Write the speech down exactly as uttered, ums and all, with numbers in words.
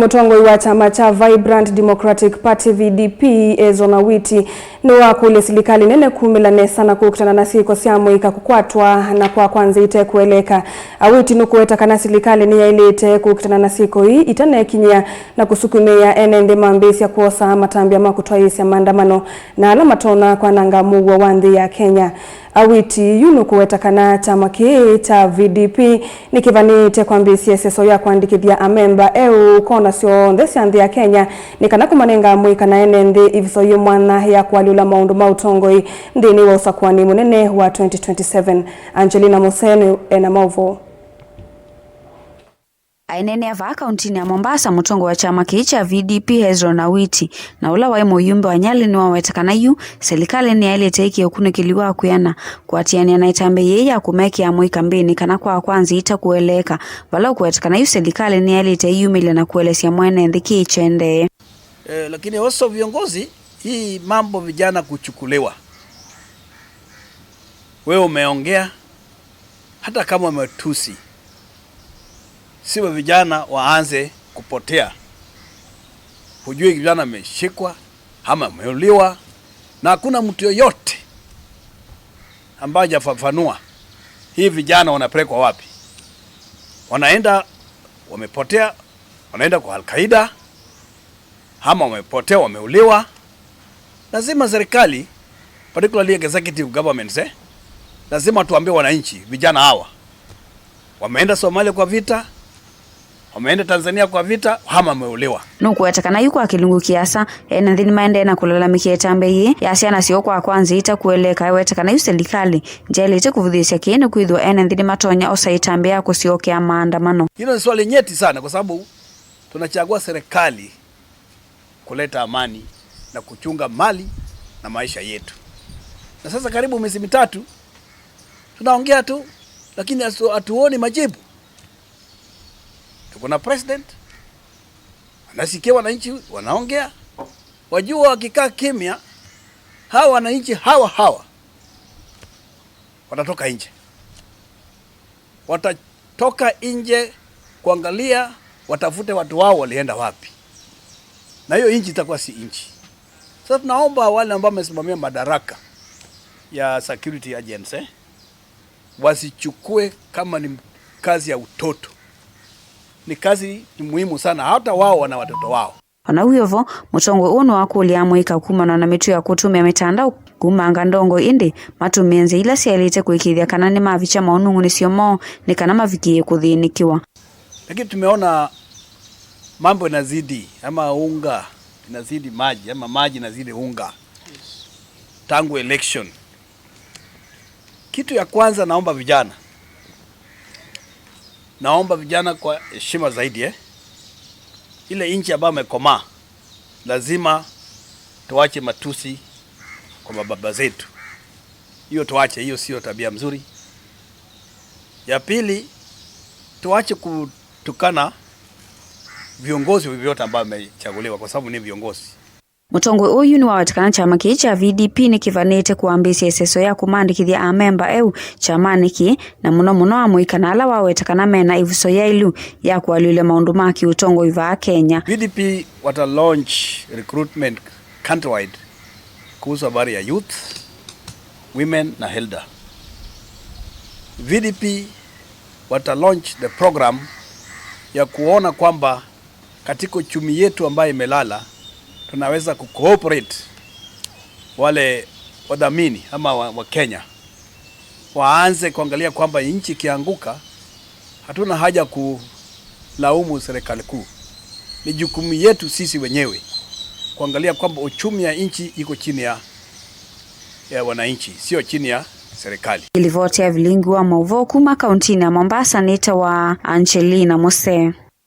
Mũtongoi wa kyama kya Vibrant Democratic Party, V D P, Hezron Awiti, nĩwakũlya silikalĩ nene kumĩla nesa na kũkitana na syĩko sya mũika kũkwatwa na kwakwa nzĩ ite kũeleeka. Awiti nũkũweta kana silikalĩ nĩyaĩlĩte kũkitana na syĩko ii itanekinyĩa na kũsukumĩĩa ene nthĩ mambĩĩsya kwosa matambya ma kũtwaĩĩsya maandamano na ala matonya kwananga mũuo wa nthĩ ya Kenya. Awiti yu nũkũweta kana kyama kĩĩ kya V D P nĩkĩvanĩĩte kwambĩĩsya ĩseso ya kũandĩkĩthya amemba eũ kona syonthe sya nthĩ ya Kenya, nĩ kana kũmanenga amũika na ene nthĩ ĩvuso yĩ mwanya ya kũalyũla maũndũ ma ũtongoi nthĩnĩ wa ũsakũani mũnene wa twenty twenty-seven. Angelina Mũsee ena maũvoo. Aineenea vaa kauntinĩ ya Mombasa, mũtongoi wa kyama kĩĩ kya V D P, Hezron Awiti, na ũla waĩ mũyumbe wa Nyali nĩwaweta kana yu silikalĩ nĩyaĩlĩte ĩkĩe ũkunĩkĩli wa kwĩana kũatĩanĩa na ĩtambya yĩĩ ya kũmekĩa amũika mbĩnĩ kana kwakwa nzĩ ite kũeleeka, vala ũkũweta kana yu silikalĩ nĩyaĩlĩte ĩyumĩlya na kũelesya mwene nthĩ kĩĩ kĩendee. Eh, lakini also viongozi, hii mambo vijana kuchukuliwa. Wewe umeongea, hata kama umetusi, siwe vijana waanze kupotea. Hujui kijana ameshikwa ama ameuliwa, na hakuna mtu yoyote ambaye hajafafanua hii vijana wanapelekwa wapi. Wanaenda wamepotea, wanaenda kwa Al-Qaeda, ama wamepotea, wameuliwa. Lazima serikali, particularly executive governments, eh, lazima tuambie wananchi, vijana hawa wameenda Somalia kwa vita, wameenda Tanzania kwa vita, ama wameuliwa. Nũkũweta kana yu kwa kĩlungu kĩasa, ene nthĩ nĩmaendee na kũlalamĩkĩa ĩtambya yĩĩ ya syana syoo kwakwa nzĩ ite kũeleeka, ewete kana yu silikalĩ ndyaĩlĩte kũvũthĩĩsya kĩĩ nĩkwĩthĩwa ene nthĩ nĩmatonya osa ĩtambya ya kũsyokea maandamano. Hilo ni swali nyeti sana kwa sababu tunachagua serikali kuleta amani na kuchunga mali na maisha yetu. Na sasa karibu miezi mitatu tunaongea tu, lakini hasu-, hatuoni majibu. Tuko na president, anasikia wananchi wanaongea. Wajua wakikaa kimya, hawa wananchi hawa hawa watatoka nje. Watatoka nje kuangalia, watafute watu wao walienda wapi. Na hiyo nchi itakuwa si nchi. Sasa tunaomba wale ambao wamesimamia madaraka ya security agents, eh, wasichukue kama ni kazi ya utoto. Ni kazi ni muhimu sana, hata wao wana watoto wao. O na wĩ o vo, mũtongoi ũũ nĩwakũlya amũika kumana na mĩtuo ya kũtũmĩa mĩtandao kumanga ndongoi, ĩndĩ matũmĩe nzĩa ila syaĩlĩte kũĩkĩĩthya kana nĩmavikya maũnung'unĩsyo moo nĩ kana mavikĩĩe kũthĩnĩkĩwa. Lakini tumeona mambo inazidi, ama unga inazidi maji, ama maji inazidi unga tangu election. Kitu ya kwanza naomba vijana, naomba vijana kwa heshima zaidi, eh. Ile nchi ambayo imekomaa, lazima tuache matusi kwa mababa zetu. Hiyo tuache, hiyo sio tabia mzuri. Ya pili, tuache kutukana viongozi vyovyote ambao wamechaguliwa kwa sababu ni viongozi. Mũtongoi ũũ yu nĩwaweta kana kyama kĩĩ kya V D P nĩkĩvanĩte kũambĩĩsya ĩseso ya kũmandĩkĩthya amemba eũ kyamanĩ kĩĩ, na mũno mũno amũika na ala waweta kana mena ĩvuso yaĩlu ya kũalyũlya maũndũ ma kĩũtongoi vaa Kenya. V D P wata launch recruitment countrywide kuhusu habari ya youth, women na elder. V D P wata launch the program ya kuona kwamba katika uchumi yetu ambayo imelala, tunaweza kucooperate wale wadhamini ama wa, wa Kenya waanze kuangalia kwamba nchi ikianguka, hatuna haja kulaumu serikali kuu. Ni jukumu yetu sisi wenyewe kuangalia kwamba uchumi ya nchi iko chini ya, ya wananchi, sio chini ya serikali. Ĩlivoti ya vilingi wa maũvoo kuma kauntinĩ ya Mombasa nĩtawa Angelina Mose.